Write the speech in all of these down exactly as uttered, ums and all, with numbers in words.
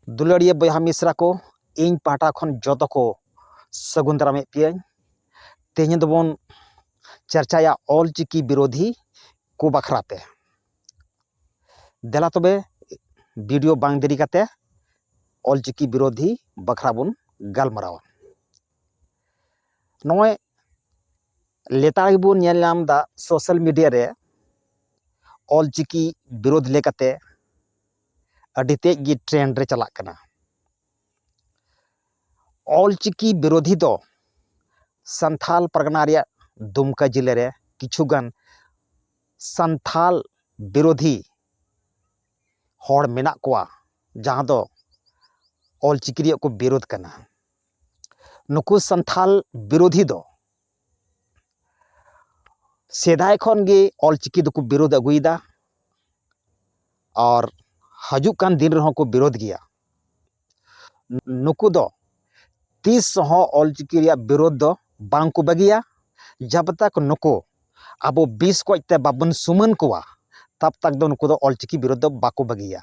ᱫᱩᱞᱟᱹᱲᱤᱭᱟᱹ ᱵᱚᱭᱦᱟ ᱢᱤᱥᱨᱟ ᱠᱚ, ᱤᱧ ᱯᱟᱦᱴᱟ ᱠᱷᱚᱱ ᱡᱚᱛᱚ ᱠᱚ ᱥᱟᱹᱜᱩᱱ ᱫᱟᱨᱟᱢᱮᱫ ᱯᱮᱭᱟᱹᱧ᱾ ᱛᱮᱦᱮᱧ ᱫᱚᱵᱚᱱ ᱪᱟᱨᱪᱟᱭᱟ ᱚᱞᱪᱤᱠᱤ ᱵᱤᱨᱳᱫᱷᱤ ᱠᱚ ᱵᱟᱠᱷᱨᱟ ᱛᱮ᱾ ᱫᱮᱞᱟ ᱛᱚᱵᱮ, ᱵᱷᱤᱰᱤᱭᱳ ᱵᱟᱝ ᱫᱮᱨᱤ ᱠᱟᱛᱮ ᱚᱞᱪᱤᱠᱤ ᱵᱤᱨᱳᱫᱷᱤ ᱵᱟᱠᱷᱨᱟ ᱵᱚᱱ ᱜᱟᱞᱢᱟᱨᱟᱣᱟ᱾ ᱱᱚᱜᱼᱚᱭ ᱞᱮᱛᱟᱲ ᱜᱮᱵᱚᱱ ᱧᱮᱞ ᱧᱟᱢ ᱮᱫᱟ ᱥᱳᱥᱟᱞ ᱢᱤᱰᱤᱭᱟ ᱨᱮ ᱚᱞᱪᱤᱠᱤ ᱵᱤᱨᱳᱫᱷ ᱞᱮᱠᱟᱛᱮ ᱟᱹᱰᱤ ᱛᱮᱫ ᱜᱮ ᱴᱨᱮᱱᱰ ᱨᱮ ᱪᱟᱞᱟᱜ ᱠᱟᱱᱟ᱾ ᱚᱞᱪᱤᱠᱤ ᱵᱤᱨᱳᱫᱷᱤ ᱫᱚ ᱥᱟᱱᱛᱷᱟᱞ ᱯᱟᱨᱜᱟᱱᱟ ᱨᱮᱭᱟᱜ ᱫᱩᱢᱠᱟ ᱡᱮᱞᱟ ᱨᱮ ᱠᱤᱪᱷᱩ ᱜᱟᱱ ᱥᱟᱱᱛᱷᱟᱞ ᱵᱤᱨᱳᱫᱷᱤ ᱦᱚᱲ ᱢᱮᱱᱟᱜ ᱠᱚᱣᱟ, ᱡᱟᱦᱟᱸ ᱫᱚ ᱚᱞᱪᱤᱠᱤ ᱨᱮᱭᱟᱜ ᱠᱚ ᱵᱤᱨᱳᱫᱷ ᱠᱟᱱᱟ᱾ ᱱᱩᱠᱩ ᱥᱟᱱᱛᱷᱟᱞ ᱵᱤᱨᱳᱫᱷᱤ ᱫᱚ ᱥᱮᱫᱟᱭ ᱠᱷᱚᱱ ᱜᱮ ᱚᱞᱪᱤᱠᱤ ᱫᱚᱠᱚ ᱵᱤᱨᱳᱫᱷ ᱟᱹᱜᱩᱭᱮᱫᱟ ᱟᱨ ᱦᱤᱡᱩᱜ ᱠᱟᱱ ᱫᱤᱱ ᱨᱮᱦᱚᱸ ᱠᱚ ᱵᱤᱨᱳᱫᱷ ᱜᱮᱭᱟ᱾ ᱱᱩᱠᱩ ᱫᱚ ᱛᱤᱥ ᱦᱚᱸ ᱚᱞᱪᱤᱠᱤ ᱨᱮᱭᱟᱜ ᱵᱤᱨᱳᱫᱷ ᱫᱚ ᱵᱟᱝ ᱠᱚ ᱵᱟᱹᱜᱤᱭᱟ᱾ ᱡᱟᱵ ᱛᱟᱠ ᱱᱩᱠᱩ ᱟᱵᱚ ᱵᱤᱥ ᱠᱚᱡ ᱛᱮ ᱵᱟᱵᱚᱱ ᱥᱩᱢᱟᱹᱱ ᱠᱚᱣᱟ, ᱛᱟᱵ ᱛᱟᱠ ᱫᱚ ᱱᱩᱠᱩ ᱫᱚ ᱚᱞᱪᱤᱠᱤ ᱵᱤᱨᱳᱫᱷ ᱫᱚ ᱵᱟᱠᱚ ᱵᱟᱹᱜᱤᱭᱟ᱾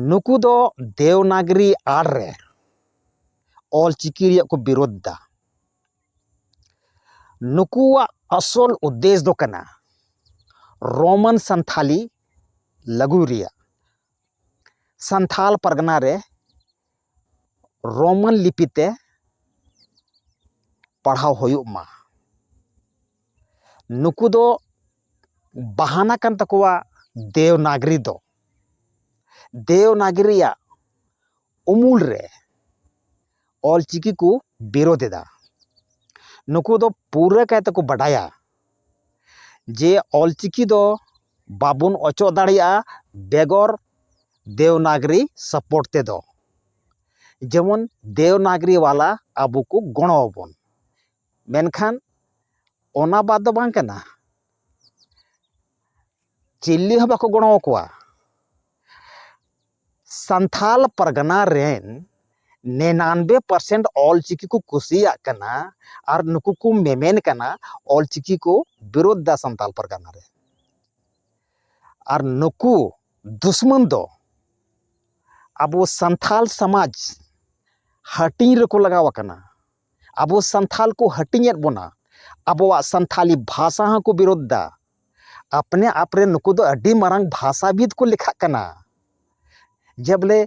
ᱱᱩᱠᱩ ᱫᱚ ᱫᱮᱣᱱᱟᱜᱽᱨᱤ ᱟᱲ ᱨᱮ ᱚᱞᱪᱤᱠᱤ ᱨᱮᱭᱟᱜ ᱠᱚ ᱵᱤᱨᱳᱫᱷ ᱫᱟ᱾ ᱱᱩᱠᱩᱣᱟᱜ ᱟᱥᱚᱞ ᱩᱫᱽᱫᱮᱥ ᱫᱚ ᱠᱟᱱᱟ ᱨᱳᱢᱟᱱ ᱥᱟᱱᱛᱷᱟᱞᱤ ᱞᱟᱹᱜᱩ ᱨᱮᱭᱟᱜ᱾ ᱥᱟᱱᱛᱷᱟᱞ ᱯᱟᱨᱜᱟᱱᱟ ᱨᱮ ᱨᱳᱢᱟᱱ ᱞᱤᱯᱤ ᱛᱮ ᱯᱟᱲᱦᱟᱣ ᱦᱩᱭᱩᱜ ᱢᱟ᱾ ᱱᱩᱠᱩ ᱫᱚ ᱵᱟᱦᱟᱱᱟ ᱠᱟᱱ ᱛᱟᱠᱚᱣᱟ ᱫᱮᱣᱱᱟᱜᱽᱨᱤ ᱫᱚ᱾ ᱫᱮᱣᱱᱟᱜᱽᱨᱤ ᱨᱮᱭᱟᱜ ᱩᱢᱩᱞ ᱨᱮ ᱚᱞᱪᱤᱠᱤ ᱠᱚ ᱵᱤᱨᱳᱫᱷ ᱮᱫᱟ᱾ ᱱᱩᱠᱩ ᱫᱚ ᱯᱩᱨᱟᱹ ᱠᱟᱭ ᱛᱮᱠᱚ ᱵᱟᱰᱟᱭᱟ ᱡᱮ ᱚᱞᱪᱤᱠᱤ ᱫᱚ ᱵᱟᱵᱚᱱ ᱚᱪᱚᱜ ᱫᱟᱲᱮᱭᱟᱜᱼᱟ ᱵᱮᱜᱚᱨ ᱫᱮᱣᱱᱟᱜᱽᱨᱤ ᱥᱟᱯᱳᱨᱴ ᱛᱮᱫᱚ᱾ ᱡᱮᱢᱚᱱ ᱫᱮᱣᱱᱟᱜᱽᱨᱤ ᱣᱟᱞᱟ ᱟᱵᱚ ᱠᱚ ᱜᱚᱲᱚ ᱟᱵᱚᱱ, ᱢᱮᱱᱠᱷᱟᱱ ᱚᱱᱟ ᱵᱟᱫ ᱫᱚ ᱵᱟᱝ ᱠᱟᱱᱟ᱾ ᱪᱤᱞᱤ ᱦᱚᱸ ᱵᱟᱠᱚ ᱜᱚᱲᱚ ᱟᱠᱚᱣᱟ᱾ ᱥᱟᱱᱛᱷᱟᱞ ᱯᱟᱨᱜᱟᱱᱟ ᱨᱮᱱ ᱱᱤᱨᱟᱱᱵᱮ ᱯᱟᱨᱥᱮᱱᱴ ᱚᱞᱪᱤᱠᱤ ᱠᱚ ᱠᱩᱥᱤᱭᱟᱜ ᱠᱟᱱᱟ ᱟᱨ ᱱᱩᱠᱩ ᱠᱚ ᱢᱮᱢᱮᱱ ᱠᱟᱱᱟ ᱚᱞᱪᱤᱠᱤ ᱠᱚ ᱵᱤᱨᱳᱫᱷ ᱫᱟ ᱥᱟᱱᱛᱟᱞ ᱯᱟᱨᱜᱟᱱᱟ ᱨᱮ᱾ ᱟᱨ ᱱᱩᱠᱩ ᱫᱩᱥᱢᱟᱱ ᱫᱚ ᱟᱵᱚ ᱥᱟᱱᱛᱟᱞ ᱥᱚᱢᱟᱡᱽ ᱦᱟᱹᱴᱤᱧ ᱨᱮᱠᱚ ᱞᱟᱜᱟᱣ ᱟᱠᱟᱱᱟ᱾ ᱟᱵᱚ ᱥᱟᱱᱛᱟᱞ ᱠᱚ ᱦᱟᱹᱴᱤᱧᱮᱫ ᱵᱚᱱᱟ᱾ ᱟᱵᱚᱣᱟᱜ ᱥᱟᱱᱛᱟᱞᱤ ᱵᱷᱟᱥᱟ ᱦᱚᱸᱠᱚ ᱵᱤᱨᱳᱫᱷ ᱫᱟ᱾ ᱟᱯᱱᱮ ᱟᱯ ᱨᱮ ᱱᱩᱠᱩ ᱫᱚ ᱟᱹᱰᱤ ᱢᱟᱨᱟᱝ ᱵᱷᱟᱥᱟᱵᱤᱫ ᱠᱚ ᱞᱮᱠᱷᱟᱜ ᱠᱟᱱᱟ᱾ ᱡᱮ ᱵᱚᱞᱮ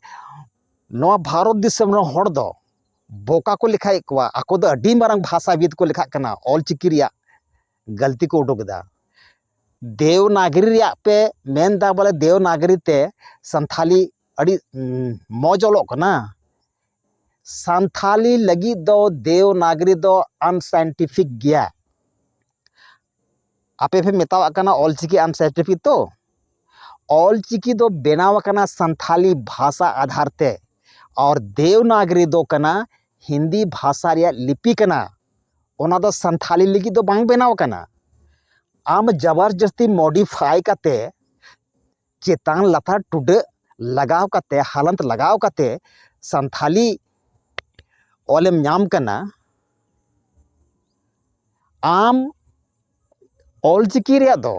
ᱱᱚᱣᱟ ᱵᱷᱟᱨᱚᱛ ᱫᱤᱥᱚᱢ ᱨᱮᱱ ᱦᱚᱲ ᱫᱚ ᱵᱚᱠᱟ ᱠᱚ ᱞᱮᱠᱷᱟᱭᱮᱫ ᱠᱚᱣᱟ, ᱟᱠᱚ ᱫᱚ ᱟᱹᱰᱤ ᱢᱟᱨᱟᱝ ᱵᱷᱟᱥᱟᱵᱤᱫ ᱠᱚ ᱞᱮᱠᱷᱟᱜ ᱠᱟᱱᱟ᱾ ᱚᱞᱪᱤᱠᱤ ᱨᱮᱭᱟᱜ ᱜᱟᱹᱞᱛᱤ ᱠᱚ ᱩᱰᱩᱠ ᱮᱫᱟ᱾ ᱫᱮᱣᱱᱟᱜᱽᱨᱤ ᱨᱮᱭᱟᱜ ᱯᱮ ᱢᱮᱱᱫᱟ, ᱵᱚᱞᱮ ᱫᱮᱣᱱᱟᱜᱽᱨᱤ ᱛᱮ ᱥᱟᱱᱛᱷᱟᱞᱤ ᱟᱹᱰᱤ, ᱩᱸ, ᱢᱚᱡᱽ ᱚᱞᱚᱜ ᱠᱟᱱᱟ᱾ ᱥᱟᱱᱛᱷᱟᱞᱤ ᱞᱟᱹᱜᱤᱫ ᱫᱚ ᱫᱮᱣᱱᱟᱜᱽᱨᱤ ᱫᱚ ᱟᱱᱥᱟᱭᱮᱱᱴᱤᱯᱷᱤᱠ ᱜᱮᱭᱟ᱾ ᱟᱯᱮ ᱯᱮ ᱢᱮᱛᱟᱣᱟᱜ ᱠᱟᱱᱟ ᱚᱞᱪᱤᱠᱤ ᱟᱱᱥᱟᱭᱮᱱᱴᱤᱯᱷᱤᱠ ᱛᱚ? ᱚᱞᱪᱤᱠᱤ ᱫᱚ ᱵᱮᱱᱟᱣ ᱟᱠᱟᱱᱟ ᱥᱟᱱᱛᱷᱟᱞᱤ ᱵᱷᱟᱥᱟ ᱟᱫᱷᱟᱨ ᱛᱮ, ᱟᱨ ᱫᱮᱣᱱᱟᱜᱽᱨᱤ ᱫᱚ ᱠᱟᱱᱟ ᱦᱤᱱᱫᱤ ᱵᱷᱟᱥᱟ ᱨᱮᱭᱟᱜ ᱞᱤᱯᱤ ᱠᱟᱱᱟ᱾ ᱚᱱᱟ ᱫᱚ ᱥᱟᱱᱛᱷᱟᱞᱤ ᱞᱟᱹᱜᱤᱫ ᱫᱚ ᱵᱟᱝ ᱵᱮᱱᱟᱣ ᱟᱠᱟᱱᱟ᱾ ᱟᱢ ᱡᱟᱵᱟᱨ ᱡᱟᱹᱥᱛᱤ ᱢᱚᱰᱤᱯᱷᱟᱭ ᱠᱟᱛᱮ, ᱪᱮᱛᱟᱱ ᱞᱟᱛᱟᱨ ᱴᱩᱰᱟᱹᱜ ᱞᱟᱜᱟᱣ ᱠᱟᱛᱮ, ᱦᱟᱞᱟᱱᱛ ᱞᱟᱜᱟᱣ ᱠᱟᱛᱮ ᱥᱟᱱᱛᱷᱟᱞᱤ ᱚᱞᱮᱢ ᱧᱟᱢ ᱠᱟᱱᱟ᱾ ᱟᱢ ᱚᱞᱪᱤᱠᱤ ᱨᱮᱭᱟᱜ ᱫᱚ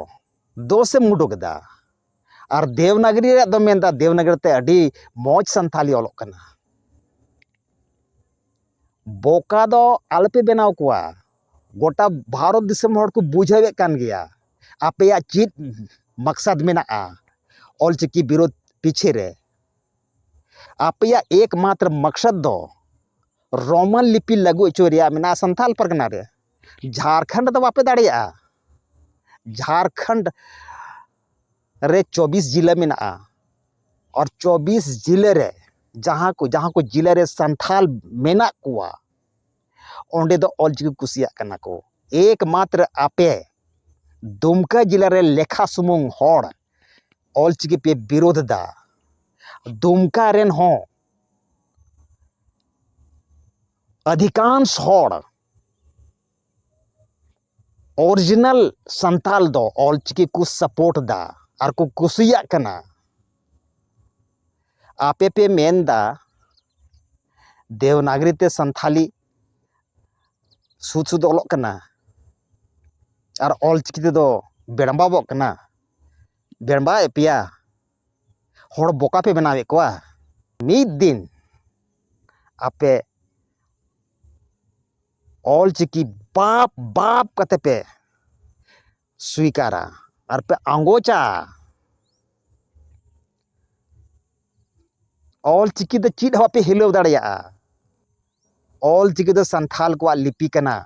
ᱫᱳᱥᱮᱢ ᱩᱰᱩᱠ ᱮᱫᱟ, ᱟᱨ ᱫᱮᱣᱱᱟᱜᱽᱨᱤ ᱨᱮᱭᱟᱜ ᱫᱚ ᱢᱮᱱᱫᱟ ᱫᱮᱣᱱᱟᱜᱽᱨᱤ ᱛᱮ ᱟᱹᱰᱤ ᱢᱚᱡᱽ ᱥᱟᱱᱛᱷᱟᱞᱤ ᱚᱞᱚᱜ ᱠᱟᱱᱟ᱾ ᱵᱚᱠᱟ ᱫᱚ ᱟᱞᱚᱯᱮ ᱵᱮᱱᱟᱣ ᱠᱚᱣᱟ᱾ ᱜᱚᱴᱟ ᱵᱷᱟᱨᱚᱛ ᱫᱤᱥᱚᱢ ᱦᱚᱲ ᱠᱚ ᱵᱩᱡᱷᱟᱹᱣᱮᱫ ᱠᱟᱱ ᱜᱮᱭᱟ ᱟᱯᱮᱭᱟᱜ ᱪᱮᱫ ᱢᱟᱠᱥᱟᱫ ᱢᱮᱱᱟᱜᱼᱟ ᱚᱞᱪᱤᱠᱤ ᱵᱤᱨᱳᱫᱷ ᱯᱤᱪᱷᱮ ᱨᱮ᱾ ᱟᱯᱮᱭᱟᱜ ᱮᱠᱢᱟᱛᱨᱚ ᱢᱟᱠᱥᱟᱫ ᱫᱚ ᱨᱳᱢᱟᱱ ᱞᱤᱯᱤ ᱞᱟᱹᱜᱩ ᱦᱚᱪᱚᱭ ᱨᱮᱭᱟᱜ ᱢᱮᱱᱟᱜᱼᱟ ᱥᱟᱱᱛᱟᱞ ᱯᱟᱨᱜᱟᱱᱟ ᱨᱮ᱾ ᱡᱷᱟᱲᱠᱷᱚᱸᱰ ᱫᱚ ᱵᱟᱯᱮ ᱫᱟᱲᱮᱭᱟᱜᱼᱟ᱾ ᱡᱷᱟᱲᱠᱷᱚᱸᱰ ᱨᱮ ᱪᱚᱵᱵᱤᱥ ᱡᱤᱞᱟᱹ ᱢᱮᱱᱟᱜᱼᱟ, ᱟᱨ ᱪᱚᱵᱵᱤᱥ ᱡᱤᱞᱟᱹ ᱨᱮ ᱡᱟᱦᱟᱸ ᱠᱚ, ᱡᱟᱦᱟᱸ ᱠᱚ ᱡᱤᱞᱟᱹ ᱨᱮ ᱥᱟᱱᱛᱷᱟᱞ ᱢᱮᱱᱟᱜ ᱠᱚᱣᱟ, ᱚᱸᱰᱮ ᱫᱚ ᱚᱞᱪᱤᱠᱤ ᱠᱩᱥᱤᱭᱟᱜ ᱠᱟᱱᱟ ᱠᱚ᱾ ᱮᱠᱢᱟᱛᱨᱚ ᱟᱯᱮ ᱫᱩᱢᱠᱟ ᱡᱤᱞᱟᱹ ᱨᱮ ᱞᱮᱠᱷᱟ ᱥᱩᱢᱩᱝ ᱦᱚᱲ ᱚᱞᱪᱤᱠᱤ ᱯᱮ ᱵᱤᱨᱳᱫᱷ ᱮᱫᱟ᱾ ᱫᱩᱢᱠᱟ ᱨᱮᱱ ᱦᱚᱸ ᱚᱫᱷᱤᱠᱟᱝᱥ ᱦᱚᱲ, ᱚᱨᱤᱡᱤᱱᱟᱞ ᱥᱟᱱᱛᱟᱞ ᱫᱚ ᱚᱞᱪᱤᱠᱤ ᱠᱚ ᱥᱟᱯᱳᱨᱴ ᱫᱟ ᱟᱨ ᱠᱚ ᱠᱩᱥᱤᱭᱟᱜ ᱠᱟᱱᱟ᱾ ᱟᱯᱮ ᱯᱮ ᱢᱮᱱ ᱫᱟ ᱫᱮᱣᱱᱟᱜᱽᱨᱤ ᱛᱮ ᱥᱟᱱᱛᱷᱟᱞᱤ ᱥᱩᱫ ᱥᱩᱫ ᱚᱞᱚᱜ ᱠᱟᱱᱟ ᱟᱨ ᱚᱞᱪᱤᱠᱤ ᱛᱮᱫᱚ ᱵᱮᱲᱵᱟᱵᱚᱜ ᱠᱟᱱᱟ᱾ ᱵᱮᱲᱵᱟᱭᱮᱫ ᱯᱮᱭᱟ, ᱦᱚᱲ ᱵᱚᱠᱟ ᱯᱮ ᱵᱮᱱᱟᱣᱮᱫ ᱠᱚᱣᱟ᱾ ᱢᱤᱫ ᱫᱤᱱ ᱟᱯᱮ ᱚᱞ ᱪᱤᱠᱤ ᱵᱟᱯ ᱵᱟᱯ ᱠᱟᱛᱮ ᱯᱮ ᱥᱩᱭᱠᱟᱨᱟ ᱟᱨ ᱯᱮ ᱟᱸᱜᱚᱪᱟ᱾ ᱚᱞ ᱪᱤᱠᱤ ᱫᱚ ᱪᱮᱫ ᱦᱚᱸ ᱵᱟᱯᱮ ᱦᱤᱞᱟᱹᱣ ᱫᱟᱲᱮᱭᱟᱜᱼᱟ᱾ ᱚᱞ ᱪᱤᱠᱤ ᱫᱚ ᱥᱟᱱᱛᱷᱟᱞ ᱠᱚᱣᱟᱜ ᱞᱤᱯᱤ ᱠᱟᱱᱟ᱾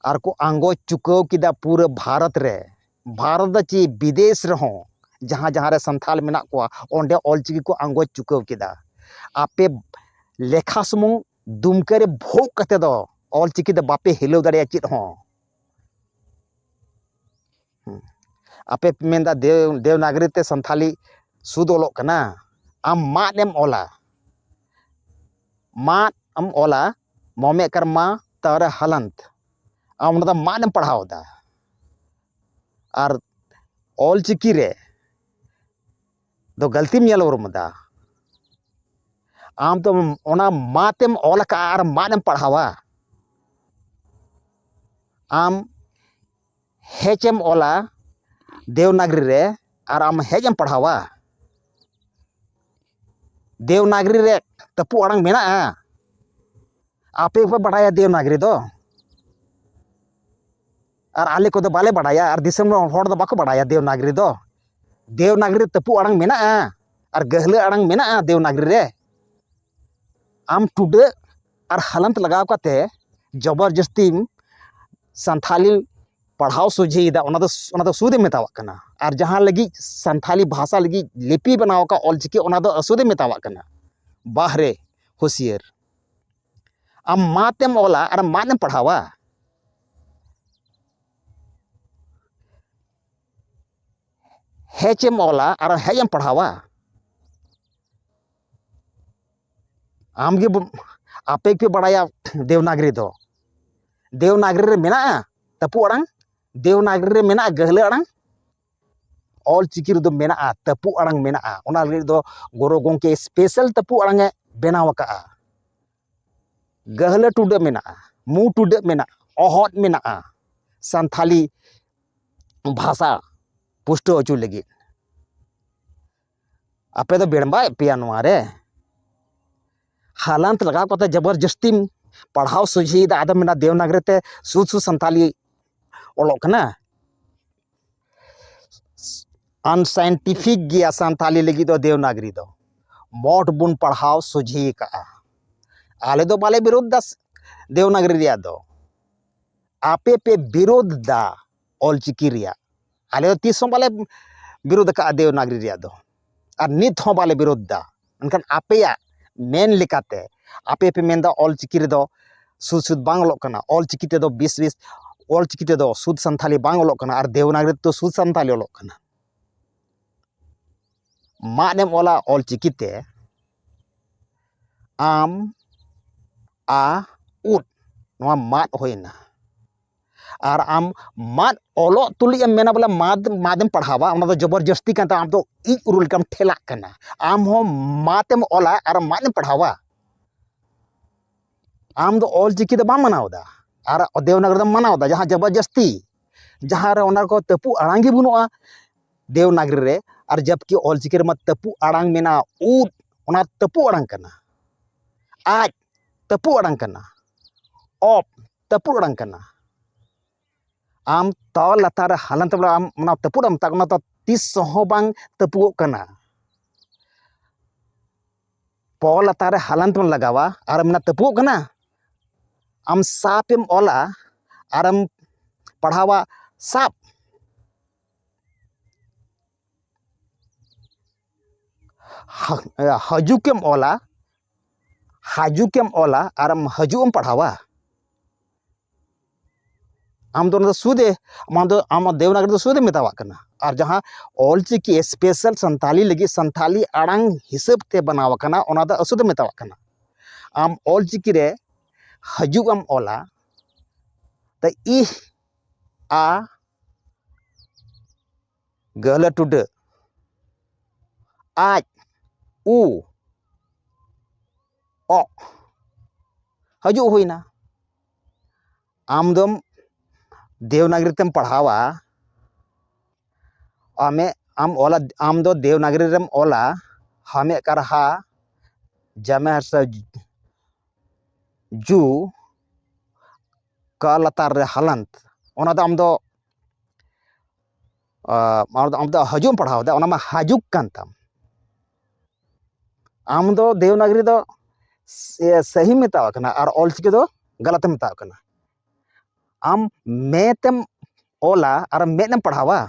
ᱟᱨ ᱠᱚ ᱟᱸᱜᱚᱪ ᱪᱩᱠᱟᱹᱣ ᱠᱮᱫᱟ ᱯᱩᱨᱟᱹ ᱵᱷᱟᱨᱚᱛ ᱨᱮ᱾ ᱵᱷᱟᱨᱚᱛ ᱫᱚ ᱪᱮᱫ, ᱵᱤᱫᱮᱥ ᱨᱮᱦᱚᱸ ᱡᱟᱦᱟᱸ ᱡᱟᱦᱟᱸ ᱨᱮ ᱥᱟᱱᱛᱷᱟᱞ ᱢᱮᱱᱟᱜ ᱠᱚᱣᱟ, ᱚᱸᱰᱮ ᱚᱞ ᱪᱤᱠᱤ ᱠᱚ ᱟᱸᱜᱚᱪ ᱪᱩᱠᱟᱹᱣ ᱠᱮᱫᱟ᱾ ᱟᱯᱮ ᱞᱮᱠᱷᱟ ᱥᱩᱢᱩᱝ ᱫᱩᱢᱠᱟᱹ ᱨᱮ ᱵᱷᱩᱜ ᱠᱟᱛᱮ ᱫᱚ ᱚᱞ ᱪᱤᱠᱤ ᱫᱚ ᱵᱟᱯᱮ ᱦᱤᱞᱟᱹᱣ ᱫᱟᱲᱮᱭᱟᱜᱼᱟ ᱪᱮᱫ ᱦᱚᱸ᱾ ᱦᱩᱸ᱾ ᱟᱯᱮ ᱯᱮ ᱢᱮᱱᱫᱟ ᱫᱮᱣ-, ᱫᱮᱣᱱᱟᱜᱽᱨᱤ ᱛᱮ ᱥᱟᱱᱛᱷᱟᱞᱤ ᱥᱩᱫ ᱚᱞᱚᱜ ᱠᱟᱱᱟ᱾ ᱟᱢ ᱢᱟᱫ ᱮᱢ ᱚᱞᱟ, ᱢᱟᱫ ᱮᱢ ᱚᱞᱟ, ᱢᱚᱢᱮ ᱠᱟᱨᱢᱟ ᱛᱟᱨ ᱦᱟᱞᱟᱱᱛ, ᱟᱢ ᱚᱱᱟ ᱫᱚ ᱢᱟᱫ ᱮᱢ ᱯᱟᱲᱦᱟᱣ ᱮᱫᱟ᱾ ᱟᱨ ᱚᱞ ᱪᱤᱠᱤ ᱨᱮ ᱫᱚ ᱜᱟᱹᱞᱛᱤᱢ ᱧᱮᱞ ᱩᱨᱩᱢ ᱮᱫᱟ᱾ ᱟᱢ ᱫᱚ ᱚᱱᱟ ᱢᱟᱫ ᱮᱢ ᱚᱞ ᱟᱠᱟᱫᱼᱟ ᱟᱨ ᱢᱟᱫ ᱮᱢ ᱯᱟᱲᱦᱟᱣᱟ᱾ ᱟᱢ ᱦᱮᱡ ᱮᱢ ᱚᱞᱟ ᱫᱮᱣᱱᱟᱜᱽᱨᱤ ᱨᱮ ᱟᱨ ᱟᱢ ᱦᱮᱡ ᱮᱢ ᱯᱟᱲᱦᱟᱣᱟ᱾ ᱫᱮᱣᱱᱟᱜᱽᱨᱤ ᱨᱮ ᱛᱟᱹᱯᱩᱜ ᱟᱲᱟᱝ ᱢᱮᱱᱟᱜᱼᱟ? ᱟᱯᱮ ᱯᱮ ᱵᱟᱰᱟᱭᱟ ᱫᱮᱣᱱᱟᱜᱽᱨᱤ ᱫᱚ, ᱟᱨ ᱟᱞᱮ ᱠᱚᱫᱚ ᱵᱟᱞᱮ ᱵᱟᱰᱟᱭᱟ, ᱟᱨ ᱫᱤᱥᱚᱢ ᱨᱮᱱ ᱦᱚᱲ ᱫᱚ ᱵᱟᱠᱚ ᱵᱟᱰᱟᱭᱟ ᱫᱮᱣᱱᱟᱜᱽᱨᱤ ᱫᱚ᱾ ᱫᱮᱣᱱᱟᱜᱽᱨᱤ ᱨᱮ ᱛᱟᱹᱯᱩᱜ ᱟᱲᱟᱝ ᱢᱮᱱᱟᱜᱼᱟ ᱟᱨ ᱜᱟᱹᱦᱞᱟᱹ ᱟᱲᱟᱝ ᱢᱮᱱᱟᱜᱼᱟ ᱫᱮᱣᱱᱟᱜᱽᱨᱤ ᱨᱮ᱾ ᱟᱢ ᱴᱩᱰᱟᱹᱜ ᱟᱨ ᱦᱟᱞᱟᱱᱛ ᱞᱟᱜᱟᱣ ᱠᱟᱛᱮ ᱡᱚᱵᱚᱨ ᱡᱚᱥᱛᱤᱢ ᱥᱟᱱᱛᱷᱟᱞᱤ ᱯᱟᱲᱦᱟᱣ ᱥᱚᱡᱷᱮᱭᱮᱫᱟ, ᱚᱱᱟ ᱫᱚ, ᱚᱱᱟ ᱫᱚ ᱥᱩᱫ ᱮᱢ ᱢᱮᱛᱟᱣᱟᱜ ᱠᱟᱱᱟ᱾ ᱟᱨ ᱡᱟᱦᱟᱸ ᱞᱟᱹᱜᱤᱫ ᱥᱟᱱᱛᱷᱟᱞᱤ ᱵᱷᱟᱥᱟ ᱞᱟᱹᱜᱤᱫ ᱞᱤᱯᱤ ᱵᱮᱱᱟᱣ ᱟᱠᱟᱫ ᱚᱞ ᱪᱤᱠᱤ, ᱚᱱᱟ ᱫᱚ ᱟᱹᱥᱩᱫ ᱮᱢ ᱢᱮᱛᱟᱣᱟᱜ ᱠᱟᱱᱟ᱾ ᱵᱟᱦᱨᱮ ᱦᱩᱥᱤᱭᱟᱹᱨ, ᱟᱢ ᱢᱟᱛᱮᱢ ᱚᱞᱟ ᱟᱨ ᱢᱟᱫ ᱮᱢ ᱯᱟᱲᱦᱟᱣᱟ᱾ ᱦᱮᱡ ᱮᱢ ᱚᱞᱟ ᱟᱨ ᱦᱮᱡ ᱮᱢ ᱯᱟᱲᱦᱟᱣᱟ᱾ ᱟᱢ ᱜᱮ ᱵᱚ-, ᱟᱯᱮ ᱜᱮᱯᱮ ᱵᱟᱲᱟᱭᱟ ᱫᱮᱣᱱᱟᱜᱽᱨᱤ ᱫᱚ᱾ ᱫᱮᱣᱱᱟᱜᱽᱨᱤ ᱨᱮ ᱢᱮᱱᱟᱜᱼᱟ ᱛᱟᱹᱯᱩ ᱟᱲᱟᱝ? ᱫᱮᱣᱱᱟᱜᱽᱨᱤ ᱨᱮ ᱢᱮᱱᱟᱜᱼᱟ ᱜᱟᱹᱦᱞᱟᱹ ᱟᱲᱟᱝ? ᱚᱞ ᱪᱤᱠᱤ ᱨᱮᱫᱚ ᱢᱮᱱᱟᱜᱼᱟ, ᱛᱟᱹᱯᱩ ᱟᱲᱟᱝ ᱢᱮᱱᱟᱜᱼᱟ᱾ ᱚᱱᱟ ᱞᱟᱹᱜᱤᱫ ᱫᱚ ᱜᱩᱨᱩ ᱜᱚᱢᱠᱮ special ᱛᱟᱹᱯᱩ ᱟᱲᱟᱝ ᱮ ᱵᱮᱱᱟᱣ ᱟᱠᱟᱫᱼᱟ᱾ ᱜᱟᱹᱦᱞᱟᱹ ᱴᱩᱰᱟᱹᱜ ᱢᱮᱱᱟᱜᱼᱟ, ᱢᱩ ᱴᱩᱰᱟᱹᱜ ᱢᱮᱱᱟᱜᱼᱟ, ᱚᱦᱚᱫ ᱢᱮᱱᱟᱜᱼᱟ, ᱥᱟᱱᱛᱷᱟᱞᱤ ᱵᱷᱟᱥᱟ ᱯᱩᱥᱴᱟᱹᱣ ᱦᱚᱪᱚ ᱞᱟᱹᱜᱤᱫ᱾ ᱟᱯᱮ ᱫᱚ ᱵᱮᱲᱵᱟᱭᱮᱫ ᱯᱮᱭᱟ ᱱᱚᱣᱟ ᱨᱮ᱾ ᱦᱟᱞᱟᱱᱛ ᱞᱟᱜᱟᱣ ᱠᱟᱛᱮ ᱡᱚᱵᱚᱨ ᱡᱟᱹᱥᱛᱤᱢ ᱯᱟᱲᱦᱟᱣ ᱥᱚᱡᱷᱮᱭᱮᱫᱟ, ᱟᱫᱚᱢ ᱢᱮᱱᱟ ᱫᱮᱣᱱᱟᱜᱽᱨᱤ ᱛᱮ ᱥᱩᱫ ᱥᱩᱫ ᱥᱟᱱᱛᱟᱞᱤ ᱚᱞᱚᱜ ᱠᱟᱱᱟ᱾ ᱟᱱᱥᱟᱭᱮᱱᱴᱤᱯᱷᱤᱠ ᱜᱮᱭᱟ ᱥᱟᱱᱛᱟᱞᱤ ᱞᱟᱹᱜᱤᱫ ᱫᱚ ᱫᱮᱣᱱᱟᱜᱽᱨᱤ ᱫᱚ᱾ ᱢᱚᱴ ᱵᱚᱱ ᱯᱟᱲᱦᱟᱣ ᱥᱚᱡᱷᱮ ᱟᱠᱟᱜᱼᱟ᱾ ᱟᱞᱮ ᱫᱚ ᱵᱟᱞᱮ ᱵᱤᱨᱳᱫᱷ ᱫᱟ ᱫᱮᱣᱱᱟᱜᱽᱨᱤ ᱨᱮᱭᱟᱜ ᱫᱚ, ᱟᱯᱮ ᱯᱮ ᱵᱤᱨᱳᱫᱷ ᱫᱟ ᱚᱞᱪᱤᱠᱤ ᱨᱮᱭᱟᱜ᱾ ᱟᱞᱮ ᱫᱚ ᱛᱤᱥ ᱦᱚᱸ ᱵᱟᱞᱮ ᱵᱤᱨᱳᱫᱷ ᱟᱠᱟᱫᱼᱟ ᱫᱮᱣᱱᱟᱜᱽᱨᱤ ᱨᱮᱭᱟᱜ ᱫᱚ, ᱟᱨ ᱱᱤᱛ ᱦᱚᱸ ᱵᱟᱞᱮ ᱵᱤᱨᱳᱫᱷ ᱫᱟ᱾ ᱢᱮᱱᱠᱷᱟᱱ ᱟᱯᱮᱭᱟᱜ ᱢᱮᱱ ᱞᱮᱠᱟᱛᱮ ᱟᱯᱮ ᱯᱮ ᱢᱮᱱᱫᱟ ᱚᱞᱪᱤᱠᱤ ᱨᱮᱫᱚ ᱥᱩᱫ ᱥᱩᱫ ᱵᱟᱝ ᱚᱞᱚᱜ ᱠᱟᱱᱟ, ᱚᱞᱪᱤᱠᱤ ᱛᱮᱫᱚ ᱵᱤᱥ ᱵᱤᱥ, ᱚᱞᱪᱤᱠᱤ ᱛᱮᱫᱚ ᱥᱩᱫ ᱥᱟᱱᱛᱷᱟᱞᱤ ᱵᱟᱝ ᱚᱞᱚᱜ ᱠᱟᱱᱟ, ᱟᱨ ᱫᱮᱣᱱᱟᱜᱽᱨᱤ ᱛᱮᱫᱚ ᱥᱩᱫ ᱥᱟᱱᱛᱷᱟᱞᱤ ᱚᱞᱚᱜ ᱠᱟᱱᱟ᱾ ᱢᱟᱫ ᱮᱢ ᱚᱞᱟ ᱚᱞᱪᱤᱠᱤ ᱛᱮ, ᱟᱢ, ᱟ, ᱩᱫ, ᱱᱚᱣᱟ ᱢᱟᱫ ᱦᱩᱭᱱᱟ᱾ ᱟᱨ ᱟᱢ ᱢᱟᱫ ᱚᱞᱚᱜ ᱛᱩᱞᱩᱡ ᱮᱢ ᱢᱮᱱᱟ ᱵᱚᱞᱮ ᱢᱟᱫ, ᱢᱟᱫ ᱮᱢ ᱯᱟᱲᱦᱟᱣᱟ, ᱚᱱᱟ ᱫᱚ ᱡᱚᱵᱚᱨ ᱡᱟᱹᱥᱛᱤ ᱠᱟᱱ ᱛᱟᱢᱟ, ᱟᱢ ᱫᱚ ᱤᱡ ᱩᱨᱩ ᱞᱮᱠᱟᱢ ᱴᱷᱮᱞᱟᱜ ᱠᱟᱱᱟ᱾ ᱟᱢ ᱦᱚᱸ ᱢᱟᱫ ᱮᱢ ᱚᱞᱟ ᱟᱨ ᱢᱟᱫ ᱮᱢ ᱯᱟᱲᱦᱟᱣᱟ᱾ ᱟᱢ ᱫᱚ ᱚᱞ ᱪᱤᱠᱤ ᱫᱚ ᱵᱟᱢ ᱢᱟᱱᱟᱣ ᱮᱫᱟ, ᱟᱨ ᱫᱮᱣᱱᱟᱜᱨᱤ ᱫᱚᱢ ᱢᱟᱱᱟᱣ ᱮᱫᱟ, ᱡᱟᱦᱟᱸ ᱡᱚᱵᱚᱨ ᱡᱟᱹᱥᱛᱤ, ᱡᱟᱦᱟᱸ ᱨᱮ ᱚᱱᱟ ᱠᱚ ᱛᱟᱹᱯᱩᱜ ᱟᱲᱟᱝ ᱜᱮ ᱵᱟᱹᱱᱩᱜᱼᱟ ᱫᱮᱣᱱᱟᱜᱨᱤ ᱨᱮ, ᱟᱨ ᱡᱚᱵᱠᱤ ᱚᱞ ᱪᱤᱠᱤ ᱨᱮᱢᱟ ᱛᱟᱹᱯᱩᱜ ᱟᱲᱟᱝ ᱢᱮᱱᱟᱜᱼᱟ, ᱩᱫ, ᱚᱱᱟ ᱛᱟᱹᱯᱩᱜ ᱟᱲᱟᱝ ᱠᱟᱱᱟ, ᱟᱡ ᱛᱟᱹᱯᱩᱜ ᱟᱲᱟᱝ ᱠᱟᱱᱟ, ᱚᱯ ᱛᱟᱹᱯᱩᱜ ᱟᱲᱟᱝ ᱠᱟᱱᱟ᱾ ᱟᱢ ᱛᱚ ᱞᱟᱛᱟᱨ ᱨᱮ ᱦᱟᱞᱟᱱᱛ ᱵᱚᱞᱮ ᱟᱢ ᱚᱱᱟ ᱛᱟᱹᱯᱩᱜ ᱮᱢ ᱢᱮᱛᱟᱜ ᱠᱟᱱᱟ, ᱛᱚ ᱛᱤᱥ ᱦᱚᱸ ᱵᱟᱝ ᱛᱟᱹᱯᱩᱜᱚᱜ ᱠᱟᱱᱟ᱾ ᱯᱚ ᱞᱟᱛᱟᱨ ᱨᱮ ᱦᱟᱞᱟᱱᱛ ᱵᱚᱱ ᱞᱟᱜᱟᱣᱟ ᱟᱨ ᱢᱮᱱᱟ ᱛᱟᱹᱯᱩᱜ ᱠᱟᱱᱟ᱾ ᱟᱢ ᱥᱟᱯ ᱮᱢ ᱚᱞᱟ ᱟᱨᱮᱢ ᱯᱟᱲᱦᱟᱣᱟ ᱥᱟᱯ᱾ ᱦᱟ-, ᱦᱟᱡᱩᱠ ᱮᱢ ᱚᱞᱟ, ᱦᱟᱡᱩᱠ ᱮᱢ ᱚᱞᱟ ᱟᱨᱮᱢ ᱦᱟᱡᱩᱜ ᱮᱢ ᱯᱟᱲᱦᱟᱣᱟ᱾ ᱟᱢ ᱫᱚ ᱚᱱᱟ ᱫᱚ ᱥᱩᱫᱷ ᱮ, ᱟᱢ ᱫᱚ, ᱟᱢ ᱫᱮᱣᱱᱟᱜᱨᱤ ᱫᱚ ᱥᱩᱫᱷ ᱮᱢ ᱢᱮᱛᱟᱣᱟᱜ ᱠᱟᱱᱟ᱾ ᱟᱨ ᱡᱟᱦᱟᱸ ᱚᱞ ᱪᱤᱠᱤ special ᱥᱟᱱᱛᱟᱞᱤ ᱞᱟᱹᱜᱤᱫ ᱥᱟᱱᱛᱟᱞᱤ ᱟᱲᱟᱝ ᱦᱤᱥᱟᱹᱵ ᱛᱮ ᱵᱮᱱᱟᱣ ᱟᱠᱟᱱᱟ, ᱚᱱᱟ ᱫᱚ ᱟᱹᱥᱩᱫᱷ ᱮᱢ ᱢᱮᱛᱟᱣᱟᱜ ᱠᱟᱱᱟ᱾ ᱟᱢ ᱚᱞ ᱪᱤᱠᱤ ᱨᱮ ᱦᱟᱡᱩᱜ ᱮᱢ ᱚᱞᱟ, ᱛᱚ ᱤᱦ, ᱟ, ᱜᱟᱹᱦᱞᱟᱹ ᱴᱩᱰᱟᱹ, ᱟᱡ, ᱩ, ᱚᱜ, ᱦᱟᱡᱩᱜ ᱦᱩᱭᱱᱟ᱾ ᱟᱢ ᱫᱚᱢ ᱫᱮᱣᱱᱟᱜᱨᱤ ᱛᱮᱢ ᱯᱟᱲᱦᱟᱣᱟ, ᱟᱢᱮ ᱟᱢ ᱚᱞᱟ, ᱟᱢ ᱫᱚ ᱫᱮᱣᱱᱟᱜᱽᱨᱤ ᱨᱮᱢ ᱚᱞᱟ, ᱦᱟᱢᱮ ᱠᱟᱨᱦᱟ, ᱡᱟᱢᱮ ᱦᱟᱨᱥᱟ, ᱡᱩ, ᱠᱟ ᱞᱟᱛᱟᱨ ᱨᱮ ᱦᱟᱞᱟᱱᱛ, ᱚᱱᱟ ᱫᱚ ᱟᱢ ᱫᱚ, ᱟᱢ ᱫᱚ ᱦᱟᱡᱩᱜ ᱮᱢ ᱯᱟᱲᱦᱟᱣ ᱮᱫᱟ, ᱚᱱᱟ ᱢᱟ ᱦᱟᱡᱩᱜ ᱠᱟᱱ ᱛᱟᱢ᱾ ᱟᱢ ᱫᱚ ᱫᱮᱣᱱᱟᱜᱽᱨᱤ ᱫᱚ ᱥᱟᱹᱦᱤᱢ ᱢᱮᱛᱟᱣᱟᱜ ᱠᱟᱱᱟ ᱟᱨ ᱚᱞᱪᱤᱠᱤ ᱫᱚ ᱜᱟᱞᱟᱛᱮᱢ ᱢᱮᱛᱟᱣᱟᱜ ᱠᱟᱱᱟ᱾ ᱟᱢ ᱢᱮᱛ ᱮᱢ ᱚᱞᱟ ᱟᱨ ᱢᱮᱫ ᱮᱢ ᱯᱟᱲᱦᱟᱣᱟ᱾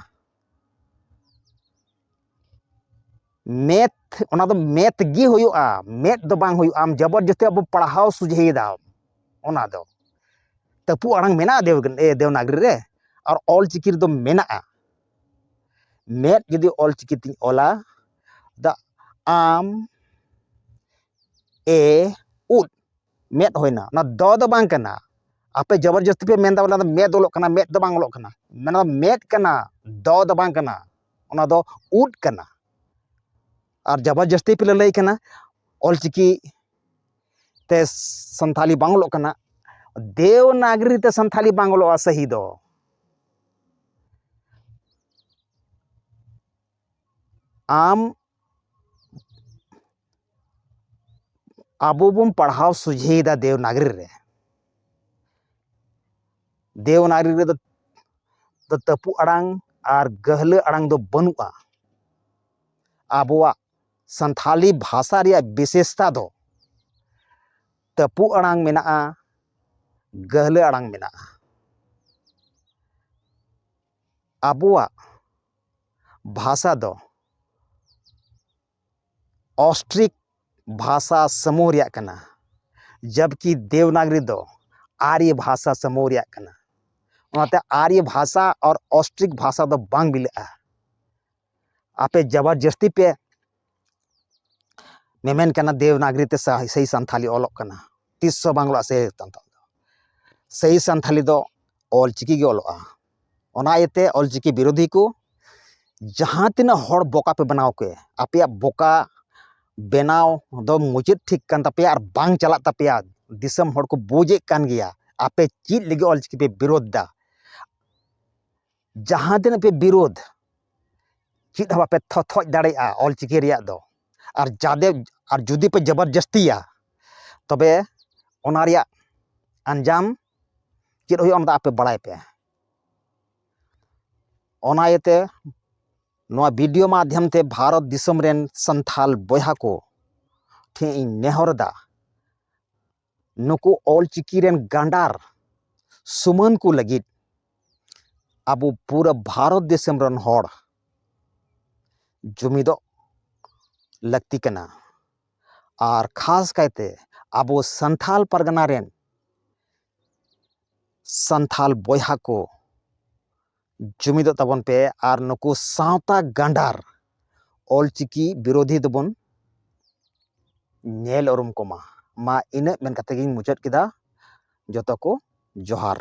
ᱢᱮᱛ, ᱚᱱᱟ ᱫᱚ ᱢᱮᱛ ᱜᱮ ᱦᱩᱭᱩᱜᱼᱟ, ᱢᱮᱫ ᱫᱚ ᱵᱟᱝ ᱦᱩᱭᱩᱜᱼᱟ᱾ ᱟᱢ ᱡᱚᱵᱚᱨᱡᱚᱥᱛᱤ ᱟᱵᱚ ᱯᱟᱲᱦᱟᱣ ᱥᱚᱡᱷᱮᱭᱮᱫᱟ᱾ ᱚᱱᱟ ᱫᱚ ᱛᱟᱹᱯᱩ ᱟᱲᱟᱝ ᱢᱮᱱᱟᱜᱼᱟ ᱫᱮᱣ-, ᱮ, ᱫᱮᱣᱱᱟᱜᱽᱨᱤ ᱨᱮ, ᱟᱨ ᱚᱞ ᱪᱤᱠᱤ ᱨᱮᱫᱚ ᱢᱮᱱᱟᱜᱼᱟ᱾ ᱢᱮᱫ ᱡᱩᱫᱤ ᱚᱞ ᱪᱤᱠᱤ ᱛᱤᱧ ᱚᱞᱟ, ᱫᱟ ᱟᱢ ᱮ ᱩᱫ, ᱢᱮᱫ ᱦᱩᱭᱱᱟ, ᱚᱱᱟ ᱫᱚ ᱫᱚ ᱵᱟᱝ ᱠᱟᱱᱟ᱾ ᱟᱯᱮ ᱡᱚᱵᱚᱨᱡᱚᱥᱛᱤ ᱯᱮ ᱢᱮᱱᱫᱟ ᱵᱚᱞᱮ ᱚᱱᱟ ᱫᱚ ᱢᱮᱫ ᱚᱞᱚᱜ ᱠᱟᱱᱟ, ᱢᱮᱫ ᱫᱚ ᱵᱟᱝ ᱚᱞᱚᱜ ᱠᱟᱱᱟ, ᱢᱮᱱᱟ ᱢᱮᱫ ᱠᱟᱱᱟ, ᱫᱚ ᱫᱚ ᱵᱟᱝ ᱠᱟᱱᱟ, ᱚᱱᱟ ᱫᱚ ᱩᱫ ᱠᱟᱱᱟ᱾ ᱟᱨ ᱡᱚᱵᱚᱨᱡᱚᱥᱛᱤ ᱯᱮ ᱞᱟᱹᱞᱟᱹᱭ ᱠᱟᱱᱟ ᱚᱞᱪᱤᱠᱤ ᱛᱮ ᱥᱟᱱᱛᱷᱟᱞᱤ ᱵᱟᱝ ᱚᱞᱚᱜ ᱠᱟᱱᱟ, ᱫᱮᱣᱱᱟᱜᱽᱨᱤ ᱛᱮ ᱥᱟᱱᱛᱷᱟᱞᱤ ᱵᱟᱝ ᱚᱞᱚᱜᱼᱟ ᱥᱟᱹᱦᱤ ᱫᱚ᱾ ᱟᱢ, ᱟᱵᱚ ᱵᱚᱱ ᱯᱟᱲᱦᱟᱣ ᱥᱚᱡᱷᱮᱭᱮᱫᱟ ᱫᱮᱣᱱᱟᱜᱽᱨᱤ ᱨᱮ᱾ ᱫᱮᱣᱱᱟᱜᱽᱨᱤ ᱨᱮᱫᱚ ᱫᱚ ᱛᱟᱹᱯᱩ ᱟᱲᱟᱝ ᱟᱨ ᱜᱟᱹᱦᱞᱟᱹ ᱟᱲᱟᱝ ᱫᱚ ᱵᱟᱹᱱᱩᱜᱼᱟ᱾ ᱟᱵᱚᱣᱟᱜ ᱥᱟᱱᱛᱷᱟᱞᱤ ᱵᱷᱟᱥᱟ ᱨᱮᱭᱟᱜ ᱵᱤᱥᱮᱥᱛᱟ ᱫᱚ ᱛᱟᱹᱯᱩ ᱟᱲᱟᱝ ᱢᱮᱱᱟᱜᱼᱟ, ᱜᱟᱹᱦᱞᱟᱹ ᱟᱲᱟᱝ ᱢᱮᱱᱟᱜᱼᱟ᱾ ᱟᱵᱚᱣᱟᱜ ᱵᱷᱟᱥᱟ ᱫᱚ ᱚᱥᱴᱨᱤᱠ ᱵᱷᱟᱥᱟ ᱥᱟᱢᱩᱦ ᱨᱮᱭᱟᱜ ᱠᱟᱱᱟ, ᱡᱟᱵᱠᱤ ᱫᱮᱣᱱᱟᱜᱽᱨᱤ ᱫᱚ ᱟᱨᱭᱚ ᱵᱷᱟᱥᱟ ᱥᱟᱢᱩᱦ ᱨᱮᱭᱟᱜ ᱠᱟᱱᱟ᱾ ᱚᱱᱟᱛᱮ ᱟᱨᱭᱚ ᱵᱷᱟᱥᱟ ᱟᱨ ᱚᱥᱴᱨᱤᱠ ᱵᱷᱟᱥᱟ ᱫᱚ ᱵᱟᱝ ᱢᱤᱞᱟᱹᱜᱼᱟ᱾ ᱟᱯᱮ ᱡᱟᱵᱟᱨ ᱡᱟᱹᱥᱛᱤ ᱯᱮ ᱢᱮᱢᱮᱱ ᱠᱟᱱᱟ ᱫᱮᱣᱱᱟᱜᱽᱨᱤ ᱛᱮ ᱥᱟ-, ᱥᱟᱹᱦᱤ ᱥᱟᱱᱛᱷᱟᱞᱤ ᱚᱞᱚᱜ ᱠᱟᱱᱟ, ᱛᱤᱥ ᱦᱚᱸ ᱵᱟᱝ ᱚᱞᱚᱜᱼᱟ ᱥᱟᱹᱦᱤ ᱥᱟᱱᱛᱷᱟᱞᱤ ᱫᱚ᱾ ᱥᱟᱹᱦᱤ ᱥᱟᱱᱛᱷᱟᱞᱤ ᱫᱚ ᱚᱞ ᱪᱤᱠᱤ ᱜᱮ ᱚᱞᱚᱜᱼᱟ᱾ ᱚᱱᱟ ᱤᱭᱟᱹᱛᱮ ᱚᱞ ᱪᱤᱠᱤ ᱵᱤᱨᱳᱫᱷᱤ ᱠᱚ ᱡᱟᱦᱟᱸ ᱛᱤᱱᱟᱹᱜ ᱦᱚᱲ ᱵᱚᱠᱟ ᱯᱮ ᱵᱮᱱᱟᱣ ᱠᱚ, ᱟᱯᱮᱭᱟᱜ ᱵᱚᱠᱟ ᱵᱮᱱᱟᱣ ᱫᱚ ᱢᱩᱪᱟᱹᱫ ᱴᱷᱤᱠ ᱠᱟᱱ ᱛᱟᱯᱮᱭᱟ ᱟᱨ ᱵᱟᱝ ᱪᱟᱞᱟᱜ ᱛᱟᱯᱮᱭᱟ᱾ ᱫᱤᱥᱚᱢ ᱦᱚᱲ ᱠᱚ ᱵᱩᱡᱮᱫ ᱠᱟᱱ ᱜᱮᱭᱟ ᱟᱯᱮ ᱪᱮᱫ ᱞᱟᱹᱜᱤᱫ ᱚᱞ ᱪᱤᱠᱤ ᱯᱮ ᱵᱤᱨᱳᱫᱷ ᱫᱟ᱾ ᱡᱟᱦᱟᱸ ᱛᱤᱱᱟᱹᱜ ᱯᱮ ᱵᱤᱨᱳᱫᱷ, ᱪᱮᱫ ᱦᱚᱸ ᱵᱟᱯᱮ ᱛᱷᱚ- ᱛᱷᱚᱡ ᱫᱟᱲᱮᱭᱟᱜᱼᱟ ᱚᱞᱪᱤᱠᱤ ᱨᱮᱭᱟᱜ ᱫᱚ᱾ ᱟᱨ ᱡᱟᱫᱮ ᱟᱨ ᱡᱩᱫᱤ ᱯᱮ ᱡᱚᱵᱚᱨᱡᱚᱥᱛᱤᱭᱟ, ᱛᱚᱵᱮ ᱚᱱᱟ ᱨᱮᱭᱟᱜ ᱟᱧᱡᱟᱢ ᱪᱮᱫ ᱦᱩᱭᱩᱜᱼᱟ, ᱚᱱᱟ ᱫᱚ ᱟᱯᱮ ᱵᱟᱲᱟᱭ ᱯᱮ᱾ ᱚᱱᱟ ᱤᱭᱟᱹᱛᱮ ᱱᱚᱣᱟ ᱵᱷᱤᱰᱤᱭᱳ ᱢᱟᱫᱽᱫᱷᱚᱢ ᱛᱮ ᱵᱷᱟᱨᱚᱛ ᱫᱤᱥᱚᱢ ᱨᱮᱱ ᱥᱟᱱᱛᱷᱟᱞ ᱵᱚᱭᱦᱟ ᱠᱚ ᱴᱷᱮᱱ ᱤᱧ ᱱᱮᱦᱚᱨ ᱮᱫᱟ, ᱱᱩᱠᱩ ᱚᱞᱪᱤᱠᱤ ᱨᱮᱱ ᱜᱟᱸᱰᱟᱨ ᱥᱩᱢᱟᱹᱱ ᱠᱚ ᱞᱟᱹᱜᱤᱫ ᱟᱵᱚ ᱯᱩᱨᱟᱹ ᱵᱷᱟᱨᱚᱛ ᱫᱤᱥᱚᱢ ᱨᱮᱱ ᱦᱚᱲ ᱡᱩᱢᱤᱫᱚᱜ ᱞᱟᱹᱠᱛᱤ ᱠᱟᱱᱟ᱾ ᱟᱨ ᱠᱷᱟᱥ ᱠᱟᱭᱛᱮ ᱟᱵᱚ ᱥᱟᱱᱛᱷᱟᱞ ᱯᱟᱨᱜᱟᱱᱟ ᱨᱮᱱ ᱥᱟᱱᱛᱷᱟᱞ ᱵᱚᱭᱦᱟ ᱠᱚ ᱡᱩᱢᱤᱫᱚᱜ ᱛᱟᱵᱚᱱ ᱯᱮ ᱟᱨ ᱱᱩᱠᱩ ᱥᱟᱶᱛᱟ ᱜᱟᱸᱰᱟᱨ ᱚᱞᱪᱤᱠᱤ ᱵᱤᱨᱳᱫᱷᱤ ᱫᱚᱵᱚᱱ ᱧᱮᱞ ᱩᱨᱩᱢ ᱠᱚᱢᱟ᱾ ᱢᱟ ᱤᱱᱟᱹᱜ ᱢᱮᱱ ᱠᱟᱛᱮ ᱜᱤᱧ ᱢᱩᱪᱟᱹᱫ ᱠᱮᱫᱟ᱾ ᱡᱚᱛᱚ ᱠᱚ ᱡᱚᱦᱟᱨ᱾